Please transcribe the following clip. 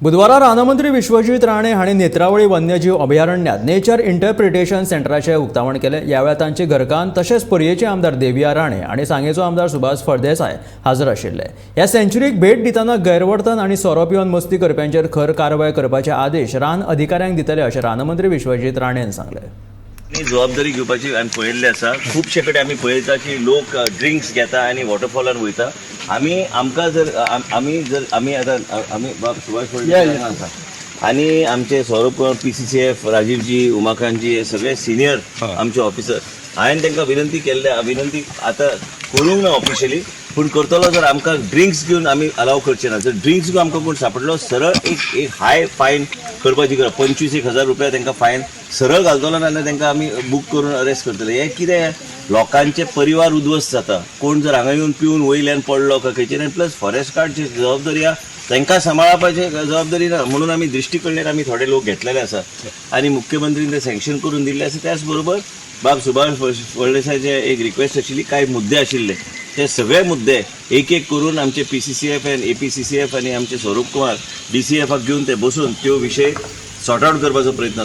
बुधवारा रानमंत्री विश्वजीत राणे हांणी नेत्रावळी वन्यजीव अभयारण्यांत नेचर इंटरप्रिटेशन सेंटराचें उक्तावण केलें. ह्या वेळार तांचे घरकान्न तशेंच पर्येचे आमदार देविया राणे आनी सांगेचो आमदार सुभाष फळदेसाय हाजीर आशिल्ले. ह्या सँच्युरीक भेट दितना गैरवर्तन आनी सोरो पिवन मस्ती करप्यांचेर खर कारवाय करपाचे आदेश रान अधिकाऱ्यांक दितले अशें रानमंत्री विश्वजीत राणेन सांगलें. आमी जबाबदारी घेवपाची आमी पळयल्ली आसा. खुबशे कडेन आमी पळयता की लोक ड्रिंक्स घेता आनी वॉटरफॉलान वयता. आमी आमकां जर आमी जर आमी आतां आमी बाब सुभाष फळदेसाय हांगा आसा आनी आमचे सौरभ पीसीसीएफ राजीवजी, उमाकांतजी, हे सगळे सिनियर आमचे ऑफिसर. हांवें तांकां विनंती केल्ल्या, विनंती आतां करूंक ना ऑफिशियली, पूण करतलो. जर आमकां ड्रिंक्स घेवन आमी अलाव करचे ना. जर ड्रिंक्स घेवन आमकां कोण सापडलो, सरळ एक एक हाय फायन करपाची गरज, 25 एक हजार रुपया तांकां फायन सरळ घालतलो, ना जाल्यार तांकां आमी बूक करून अरेस्ट करतले. हें कितें, लोकांचे परिवार उद्ध्वस्त जाता. कोण जर हांगा येवन पिवन वयल्यान पडलो काय खंयचेर, आनी प्लस फॉरेस्ट गार्डची जबाबदारी आहा, तांकां सांबाळपाची जबाबदारी ना. म्हणून आमी दृश्टी कडल्यान आमी थोडे लोक घेतलेले आसा आनी मुख्यमंत्रीन ते सँक्शन करून दिल्ले आसा. त्याच बरोबर बाब सुभाष फळदेसायचे एक रिक्वेस्ट आशिल्ली, कांय मुद्दे आशिल्ले, ते सगळे मुद्दे एक एक करून आमचे पीसीसीएफ आनी एपीसीसीएफ आनी आमचे स्वरूप कुमार डीसीएफाक घेवन ते बसून त्यो विशय सॉर्ट आउट करपाचो प्रयत्न.